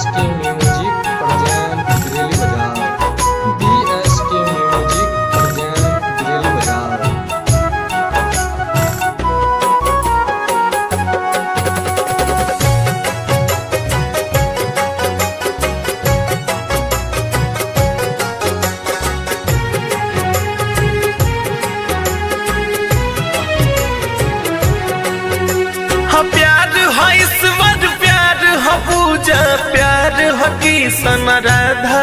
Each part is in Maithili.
BSK music present Bareilly Bazar. BSK music present Bareilly Bazar. हो प्यार हो ईश्वर, प्यार हो पूजा, प्यार हो किशन राधा।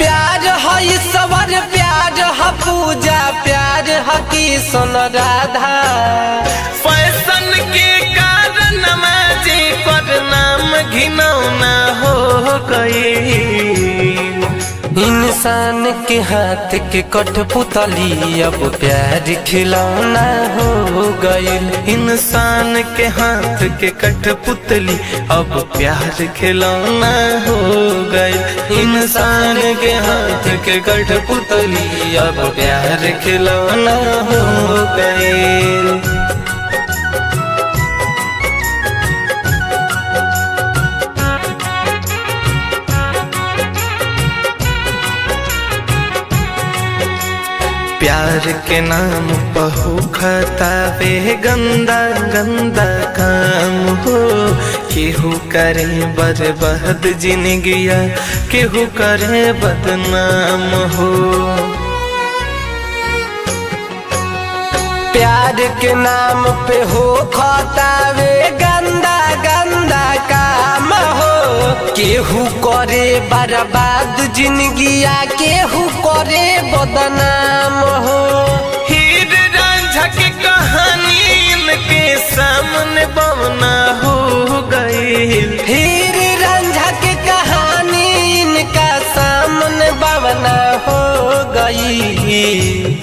प्यार हो ईश्वर, प्यार हो पूजा, प्यार हो किशन राधा। फैशन के कारण माजी पर नाम घिनौना हो गई। इंसान के हाथ के कठपुतली अब प्यार खिलौना हो गईल। इंसान के हाथ के कठपुतली अब प्यार खिलौना हो गई। इंसान के हाथ के कठपुतली अब प्यार खिलौना हो गई। प्यार के नाम पहु खतावे गंदा गंदा काम हो। केहू करे बर्बाद जिंदगिया, केहू करे बदनाम हो। प्यार के नाम पे हो खतावे गंदा गंदा काम हो। केहू करे बर्बाद जिंदगिया, केहू करे बदनाम हो। हीर रांझा के कहानी इनके सामने बवना हो गई। हीर रांझा के कहानी इनका सामने बवना हो गई।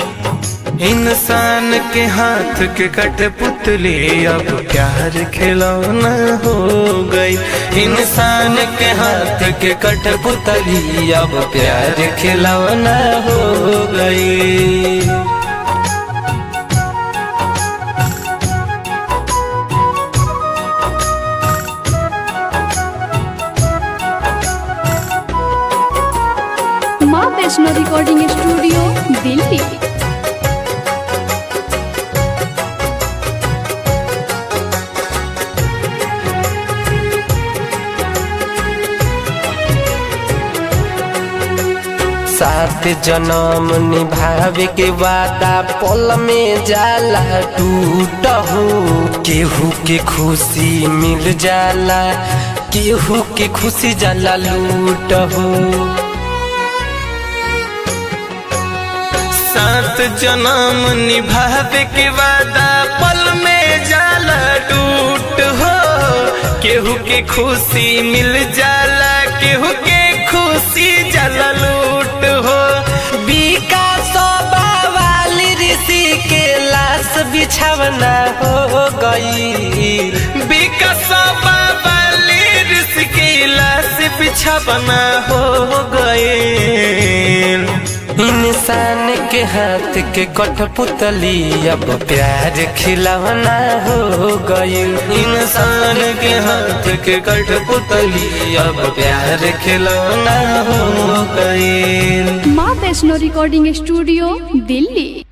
इंसान के हाथ के कठपुतली अब प्यार खिलौना हो गई। इंसान के हाथ के कठपुतली अब प्यार खिलौना हो गई। माँ वैष्णो रिकॉर्डिंग स्टूडियो दिल्ली। सात जन्म निभावे के वादा पल में जाला टूट हो। केहू के खुशी मिल जाला, केहू के खुशी जाला लूट हो। सात जन्म निभावे के वादा पल में जाला टूट हो। केहू के खुशी मिल जाला, केहू के खुशी जाला लूट हो। विकास वाली ऋषि के लाश बिछावना हो गई। विकास वाली ऋषि के लाश बिछावना हो गई। इंसान के हाथ के कठपुतली अब प्यार खिलौना हो गई। इंसान के हाथ के कठपुतली अब प्यार खिलौना हो गई। माँ वैष्णो रिकॉर्डिंग स्टूडियो दिल्ली।